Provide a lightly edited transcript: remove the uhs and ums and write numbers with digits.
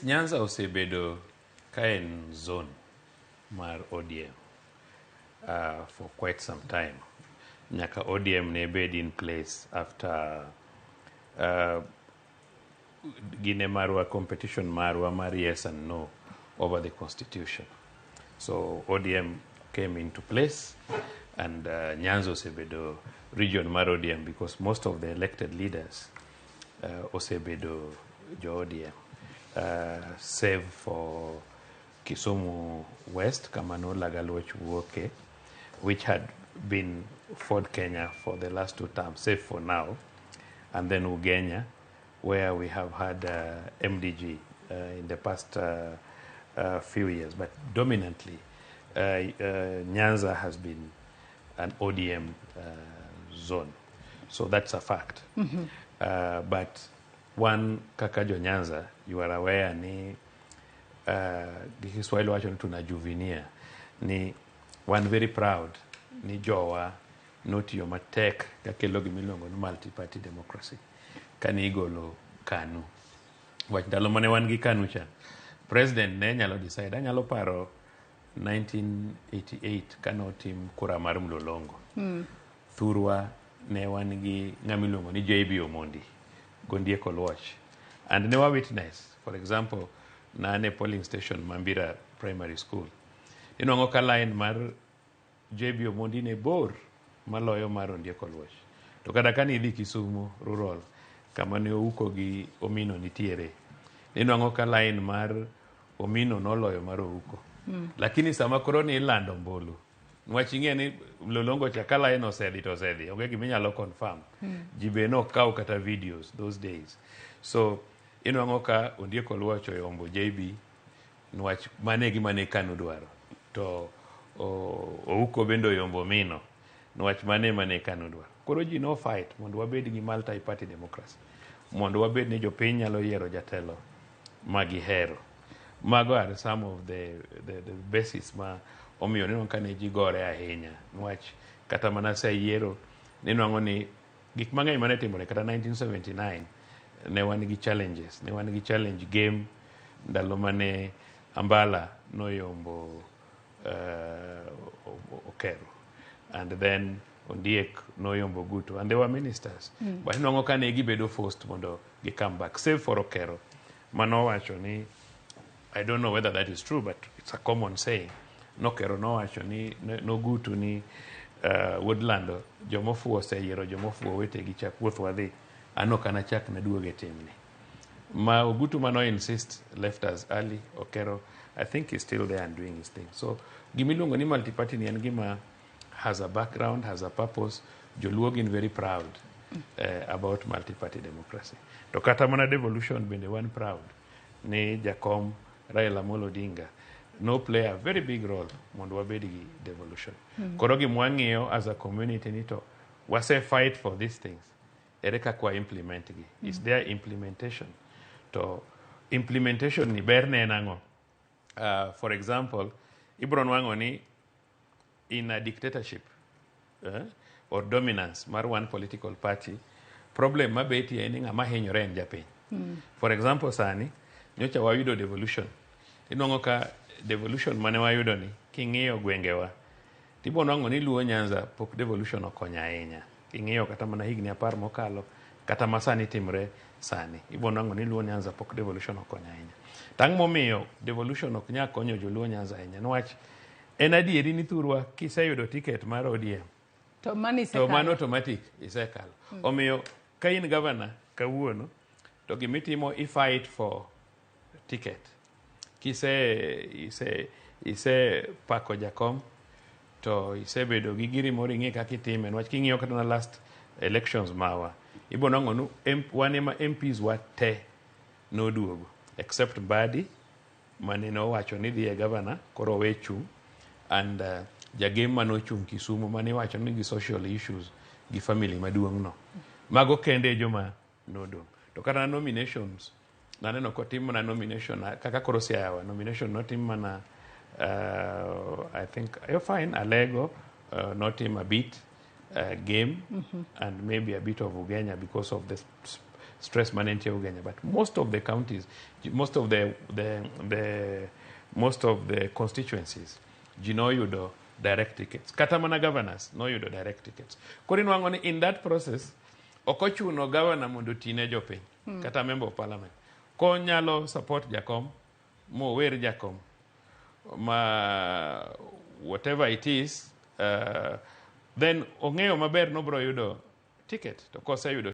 Yes, Nyanza osebedo ka en zone mar ODM for quite some time. Nyaka ODM ne bed in place after gine marwa, competition marwa mar yes and no over the constitution. So ODM came into place and Nyanza osebedo region mar ODM because most of the elected leaders osebedo jo ODM, save for Kisumu West, kama no Lagaluoch wuoke, which had been Ford Kenya for the last two terms, save for now, and then Ugenya, where we have had MDG in the past few years. But dominantly, Nyanza has been an ODM zone. So that's a fact. But one kaka jo Nyanza, you are aware ni gi Kiswahili wacho ni tunajivunia ni wan very proud ni jowa notiyo matek kakelo gimiluongo ni multi-party democracy kane igolo KANU. Wach ndalo mane wan gi KANU cha, president ne nyalo decide. Anyalo paro 1988 kane otim kura mar mlolongo. Thurwa ne wan gi ng'ama iluongo ni JB Omondi Gondiek Oluoch. And ne wa witness, for example, na e polling station Mambira Primary School. Inwang'o ka line mar JB Omondi ne bor maloyo mar Ondiek Oluoch. To kata kane idhi Kisumu rural, kama ne Ouko gi Omino nitiere, inwang'o ka line mar Omino noloyo mar Ouko. Lakini sama koro ni ilando ombulu, nwach ing'e ni mlolongo cha ka line osedhi to osedhi, onge gima inyalo confirm. Ji be nok kaw kata videos those days. So inwang'o ka Ondiek Oluoch oyombo JB nwach mano e gima ne KANU dwaro. To Ouko bende oyombo Omino nwach mano ema ne KANU dwaro. Koro ji no fight mondo wabed gi multi-party democracy. Mondo wabed ni jopiny nyalo yiero jatelo ma gihero. Mago are some of the basis ma omiyo ninwang'o ka ne ji gore ahinya. Nwach kata mana sa yiero ninwang'o ni gik mang'eny mane timore kata 1979 ne wan gi challenges. Ne wan gi challenge game ndalo mane Ambala noyombo Okero. And then Ondiek noyombo Guto. And they were ministers. But inwang'o ka ne gibedo forced mondo gi come back. Save for Okero. Manowacho ni, I don't know whether that is true, but it's a common saying. Nokero nowacho ni nogutu ni wuod Lando, jomofuwo oseyiero jomofuwo wetegi chak wuoth wadhi. An ok anachak naduog e timni. Ma Ogutu mano insist left us early. Okero, I think he's still there and doing his thing. So gimiluongo ni multi-party ni en gima has a background, has a purpose. Joluo gin very proud about multi-party democracy. To kata mana devolution bende wan proud ni Jakom Raila Amolo Odinga no play a very big role mondo wabed gi devolution. Koro gima wang'iyo as a community ni to wase fight for these things. Ere kaka wa implement gi? Is there implementation? To implementation ni ber ne en ang'o? For example, ibro nwang'o ni in a dictatorship or dominance mar one political party, problem mabetie en ni ng'ama hinyore en japiny. For example, sani nyocha wayudo devolution. Inwang'o ka devolution mane wayudo ni king'iyo gwengewa tibo nwang'o ni Luo Nyanza pok devolution okonyo ahinya. King'iyo kata mana higni 10 mokalo kata ma sani timre sani, ibo nwang'o ni Luo Nyanza pok devolution okonyo ahinya. Tang' momiyo devolution ok nyal konyo joluo Nyanza ahinya niwach en adieri ni thurwa kiseyudo ticket mar ODM to mano to isekalo. Mano automatic isekalo. Omiyo ka in governor kawuono to gimitimo i fight for ticket. Kise ise pako jakom to isebedo gi giri moro ing'e kaka itime niwach king'iyo kata na last elections mawa ibo nwang'o ni wan ema MPs wa te noduogo except Mbadi mane nowacho ni dhi e governor koro owe chung' and jagem manochung' Kisumu mane iwacho ni gi social issues gi family maduong' no mago kende e joma nodong'. To kata nominations naneno kotim mana nomination kaka koro Siaya nomination notim mana I think you're fine Alego notim a bit game and maybe a bit of Ugenya because of the Stress mane nitie Ugenya, but most of the counties, most of the constituencies, ji noyudo direct tickets. Kata mana governors noyudo direct tickets. Koro inwang'o ni in that process ok ochuno governor mondo otine jopiny kata member of parliament. Konyalo support jakom mower jakom ma whatever it is, then ong'eyo maber nobro yudo ticket to koseyudo